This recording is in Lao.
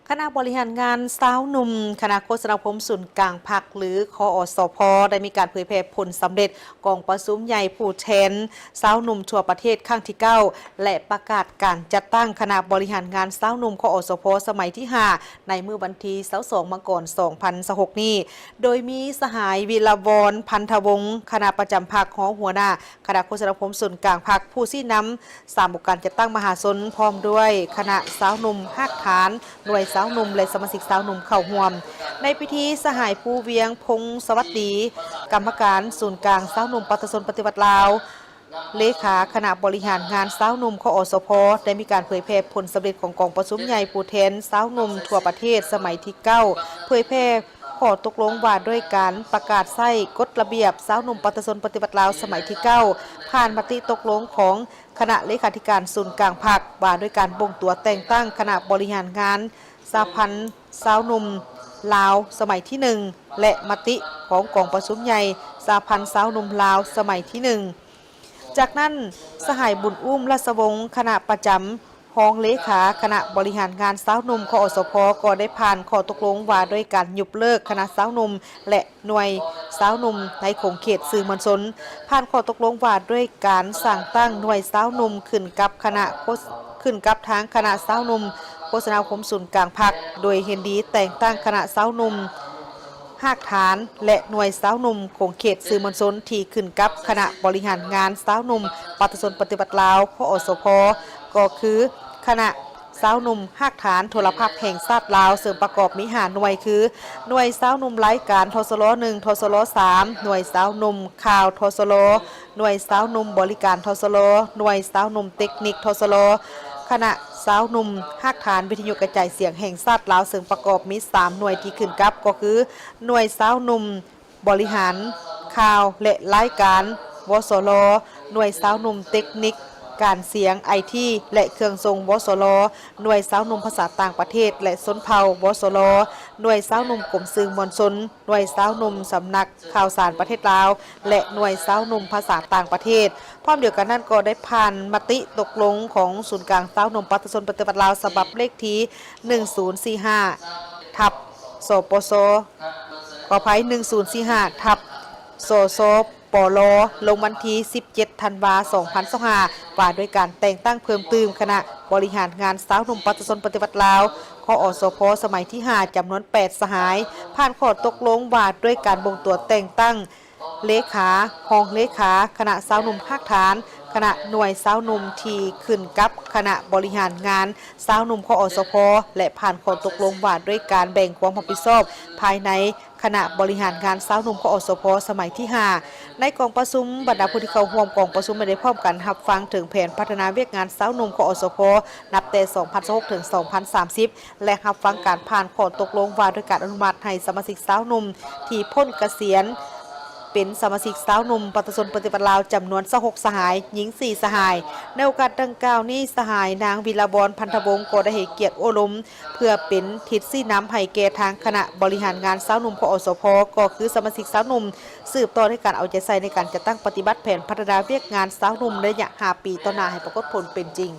ຄະນະບໍລິຫານງານຊາວໜຸ່ມ ຄະນະໂຄສະນາອົບຮົມສູນກາງພັກ ຫຼື ຄອສພ ໄດ້ມີການເຜີຍແຜ່ຜົນສຳເລັດກອງປະຊຸມໃຫຍ່ຜູ້ແທນຊາວໜຸ່ມທົ່ວປະເທດຄັ້ງທີເກົ້າ ແລະ ປະກາດການຈັດຕັ້ງຄະນະບໍລິຫານງານຊາວໜຸ່ມ ຄອສພ ສະໄໝທີຫ້າ ໃນມື້ວັນທີຊາວສອງ ມັງກອນ ສອງພັນຊາວຫົກນີ້ ໂດຍມີສະຫາຍ ວິລະວອນ ພັນທະວົງ ຄະນະປະຈຳພັກ ຮອງຫົວໜ້າຄະນະໂຄສະນາອົບຮົມສູນກາງພັກ ຜູ້ຊີ້ນຳ ສາມອົງການຈັດຕັ້ງມະຫາຊົນ ພ້ອມດ້ວຍຄະນະຊາວໜຸ່ມຮາກຖານ, ໜ່ວຍຊາວໜຸ່ມ ແລະ ສະມາຊິກຊາວໜຸ່ມເຂົ້າຮ່ວມ. ໃນພິທີ, ສະຫາຍ ພູວຽງ ພົງສະຫວັດດີ ກຳມະການສູນກາງຊາວໜຸ່ມປະຊາຊົນປະຕິວັດລາວ, ເລຂາຄະນະບໍລິຫານງານຊາວໜຸ່ມ ຄອສພ ໄດ້ມີການເຜີຍແຜ່ຜົນສຳເລັດຂອງກອງປະຊຸມໃຫຍ່ຜູ້ແທນຊາວໜຸ່ມທົ່ວປະເທດສະໄໝທີເກົ້າ, ເຜີຍແຜ່ຂໍ້ຕົກລົງວ່າດ້ວຍການປະກາດໃຊ້ກົດລະບຽບຊາວໜຸ່ມປະຊາຊົນປະຕິວັດລາວສະໄໝທີເກົ້າ, ຜ່ານມະຕິຕົກລົງຂອງ ຄະນະເລຂາທິການສູນກາງພັກ ວ່າດ້ວຍການບົ່ງຕົວແຕ່ງຕັ້ງຄະນະບໍລິຫານງານສະຫະພັນຊາວໜຸ່ມລາວສະໄໝທີໜຶ່ງ ແລະ ມະຕິຂອງກອງປະຊຸມໃຫຍ່ສະຫະພັນຊາວໜຸ່ມລາວສະໄໝທີໜຶ່ງ. ຈາກນັ້ນ, ສະຫາຍ ບຸນອຸ້ມ ລາຊະວົງ ຄະນະປະຈຳ ຮອງເລຂາຄະນະບໍລິຫານງານຊາວໜຸ່ມ ຄອສພ ກໍໄດ້ຜ່ານຂໍ້ຕົກລົງວ່າດ້ວຍການຍຸບເລີກຄະນະຊາວໜຸ່ມ ແລະ ໜ່ວຍຊາວໜຸ່ມໃນຂົງເຂດສື່ມວນຊົນ, ຜ່ານຂໍ້ຕົກລົງວ່າດ້ວຍການສ້າງຕັ້ງໜ່ວຍຊາວໜຸ່ມຂຶ້ນກັບຄະນະໂຄສ ຂຶ້ນກັບທາງຄະນະຊາວໜຸ່ມໂຄສະນາອົບຮົມສູນກາງພັກ, ໂດຍເຫັນດີແຕ່ງຕັ້ງຄະນະຊາວໜຸ່ມຮາກຖານ ແລະ ໜ່ວຍຊາວໜຸ່ມຂົງເຂດສື່ມວນຊົນທີ່ຂຶ້ນກັບຄະນະບໍລິຫານງານຊາວໜຸ່ມປະຊາຊົນປະຕິວັດລາວ ຄອສພ ກໍຄື ຄະນະຊາວໜຸ່ມຮາກຖານໂທລະພາບແຫ່ງຊາດລາວ ເຊິ່ງປະກອບມີຫ້າໜ່ວຍຄື ໜ່ວຍຊາວໜຸ່ມລາຍການ ທສລ ໜຶ່ງ, ທສລ ສາມ, ໜ່ວຍຊາວໜຸ່ມຂ່າວ ທສລ, ໜ່ວຍຊາວໜຸ່ມບໍລິການ ທສລ, ໜ່ວຍຊາວໜຸ່ມເຕັກນິກ ທສລ, ຄະນະຊາວໜຸ່ມຮາກຖານວິທະຍຸກະຈາຍສຽງແຫ່ງຊາດລາວ ເຊິ່ງປະກອບມີສາມໜ່ວຍທີ່ຂຶ້ນກັບ ກໍຄື ໜ່ວຍຊາວໜຸ່ມ ບໍລິຫານຂ່າວ ແລະ ລາຍການ ວສລ, ໜ່ວຍຊາວໜຸ່ມເຕັກນິກການສຽງ ໄອທີ ແລະ ເຄື່ອງສົ່ງ ວສລ, ໜ່ວຍຊາວໜຸ່ມພາສາຕ່າງປະເທດ ແລະ ຊົນເຜົ່າ ວສລ, ໜ່ວຍຊາວໜຸ່ມກົມສື່ມວນຊົນ, ໜ່ວຍຊາວໜຸ່ມສຳນັກຂ່າວສານປະເທດລາວ ແລະ ໜ່ວຍຊາວໜຸ່ມພາສາຕ່າງປະເທດ. ພ້ອມດຽວກັນນັ້ນກໍໄດ້ຜ່ານມະຕິຕົກລົງຂອງສູນກາງຊາວໜຸ່ມປະຊາຊົນປະຕິວັດລາວ ສະບັບເລກທີ ໜຶ່ງສູນສີ່ຫ້າ ທັບ ສປຊ ຂໍອະໄພ ໜຶ່ງສູນສີ່ຫ້າ ທັບ ສສປລ ລົງວັນທີສິບເຈັດ ທັນວາ ສອງພັນຊາວຫ້າ ວ່າດ້ວຍການແຕ່ງຕັ້ງເພີ່ມຕື່ມຄະນະບໍລິຫານງານຊາວໜຸ່ມປະຊາຊົນປະຕິວັດລາວ ຄອສພ ສະໄໝທີຫ້າ ຈຳນວນແປດສະຫາຍ, ຜ່ານຂໍ້ຕົກລົງວ່າດ້ວຍການບົ່ງຕົວແຕ່ງຕັ້ງ ເລຂາ, ຮອງເລຂາ, ຄະນະຊາວໜຸ່ມຮາກຖານ, ຄະນະໜ່ວຍຊາວໜຸ່ມທີ່ຂຶ້ນກັບຄະນະບໍລິຫານງານຊາວໜຸ່ມ ຄອສພ ແລະ ຜ່ານຂໍ້ຕົກລົງວ່າດ້ວຍການແບ່ງຄວາມຮັບຜິດຊອບພາຍໃນຄະນະບໍລິຫານງານຊາວໜຸ່ມ ຄອສພ ສະໄໝທີຫ້າ. ໃນກອງປະຊຸມ, ບັນດາຜູ້ທີ່ເຂົ້າຮ່ວມກອງປະຊຸມໄດ້ພ້ອມກັນຮັບຟັງເຖິງແຜນພັດທະນາວຽກງານຊາວໜຸ່ມ ຄອສພ ນັບແຕ່ ສອງພັນຊາວຫົກ ເຖິງ ສອງພັນສາມສິບ ແລະ ຮັບຟັງການຜ່ານຂໍ້ຕົກລົງວ່າດ້ວຍການອະນຸມັດໃຫ້ສະມາຊິກຊາວໜຸ່ມທີ່ພົ້ນກະສຽນເປັນສະມາຊິກຊາວໜຸ່ມປະຊາຊົນປະຕິວັດລາວຈຳນວນຊາວຫົກສະຫາຍ, ຍິງສີ່ສະຫາຍ. ໃນໂອກາດດັ່ງກ່າວນີ້, ສະຫາຍນາງ ວິລະວອນ ພັນທະວົງ ກໍໄດ້ໃຫ້ກຽດໂອ້ລົມເພື່ອເປັນທິດຊີ້ນຳໃຫ້ແກ່ທາງຄະນະບໍລິຫານງານຊາວໜຸ່ມ ຄອສພ ກໍຄືສະມາຊິກຊາວໜຸ່ມ ສືບຕໍ່ໃນການເອົາໃຈໃສ່ໃນການຈັດຕັ້ງປະຕິບັດແຜນພັດທະນາວຽກງານຊາວໜຸ່ມໃນໄລຍະຫ້າປີຕໍ່ໜ້າໃຫ້ປາກົດຜົນເປັນຈິງ.